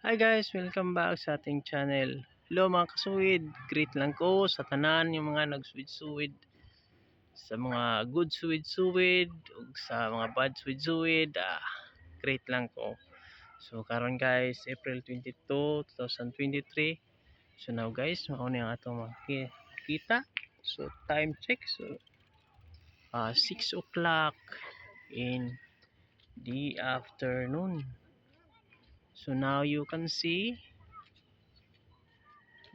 Hi guys, welcome back sa ating channel. Hello, mga kasuwid, greet lang ko sa tanan yung mga nagsuwid-suwid, sa mga good suwid-suwid ug sa mga bad suwid-suwid, greet lang ko. So karon guys, April 22, 2023. So now guys, mao ni ang atong makita. So time check, so 6 o'clock in the afternoon. So now you can see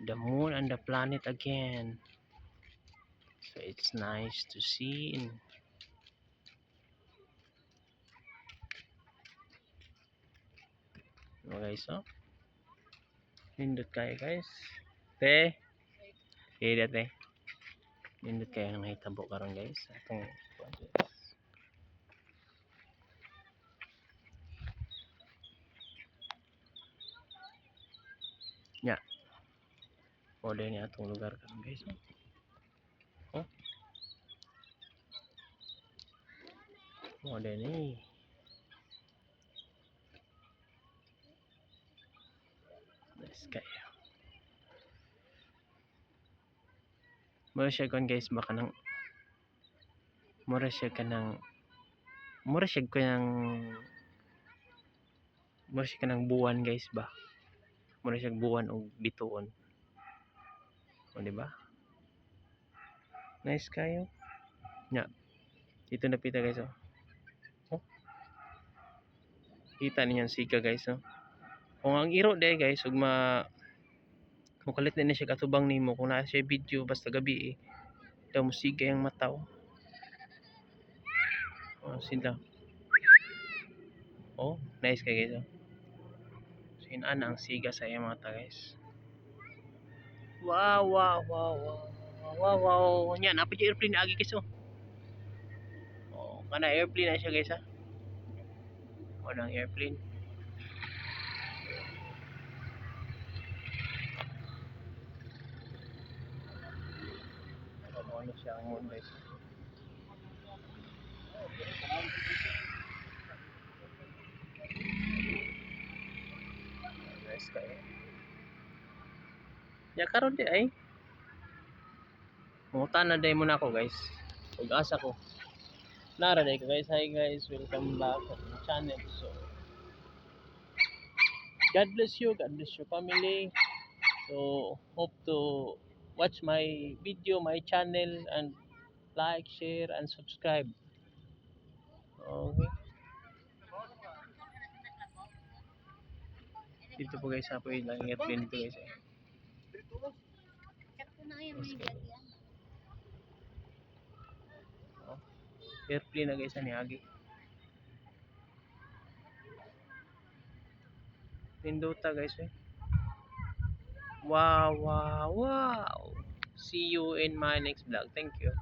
the moon and the planet again. So it's nice to see. Diba guys, oh? Nindot kayo, guys. Te. Te, te. Nindot kayo ang nahitabo karon, guys. Atong guys. Nya. O ni atong lugar karon, guys. Oh. Oh. Mo ni. Nice kayo. Mura siya kon guys, baka nang mura siya kanang buwan, guys, ba. Mura siya buwan og bituon. O, di ba? Nice kayo. Nya. Dito na pita, guys, oh. Oh. Kita ninyo ang siga, guys, oh. Kung ang iro day, guys, ug ma mukalit na siya katubang nimo kung naa siya video basta gabi eh. Daw mo siga yung mata, oh. Oh, sila. Oh, nice kay guys, oh. So inana ang siga sa iyang mata, guys. Wow. Nya, naa pa airplane agi, guys, oh. Oh, kana airplane na siya, guys, ha. Oh, nang airplane. Ano ano siya ang moon, guys. Nice kayo. Ya karon di ay. Mangutan na day muna ako, guys. Ug asa ko. Nara day ko, guys. Hi guys, welcome back sa my channel. So God bless you, God bless your family. So hope to watch my video, my channel, and like, share and subscribe. Okay. Dito po guys, sa po lang airplane dito, guys. Eh. Yes, oh. Airplane na guys ni agi. Nindota, guys, eh. Wow. See you in my next vlog. Thank you.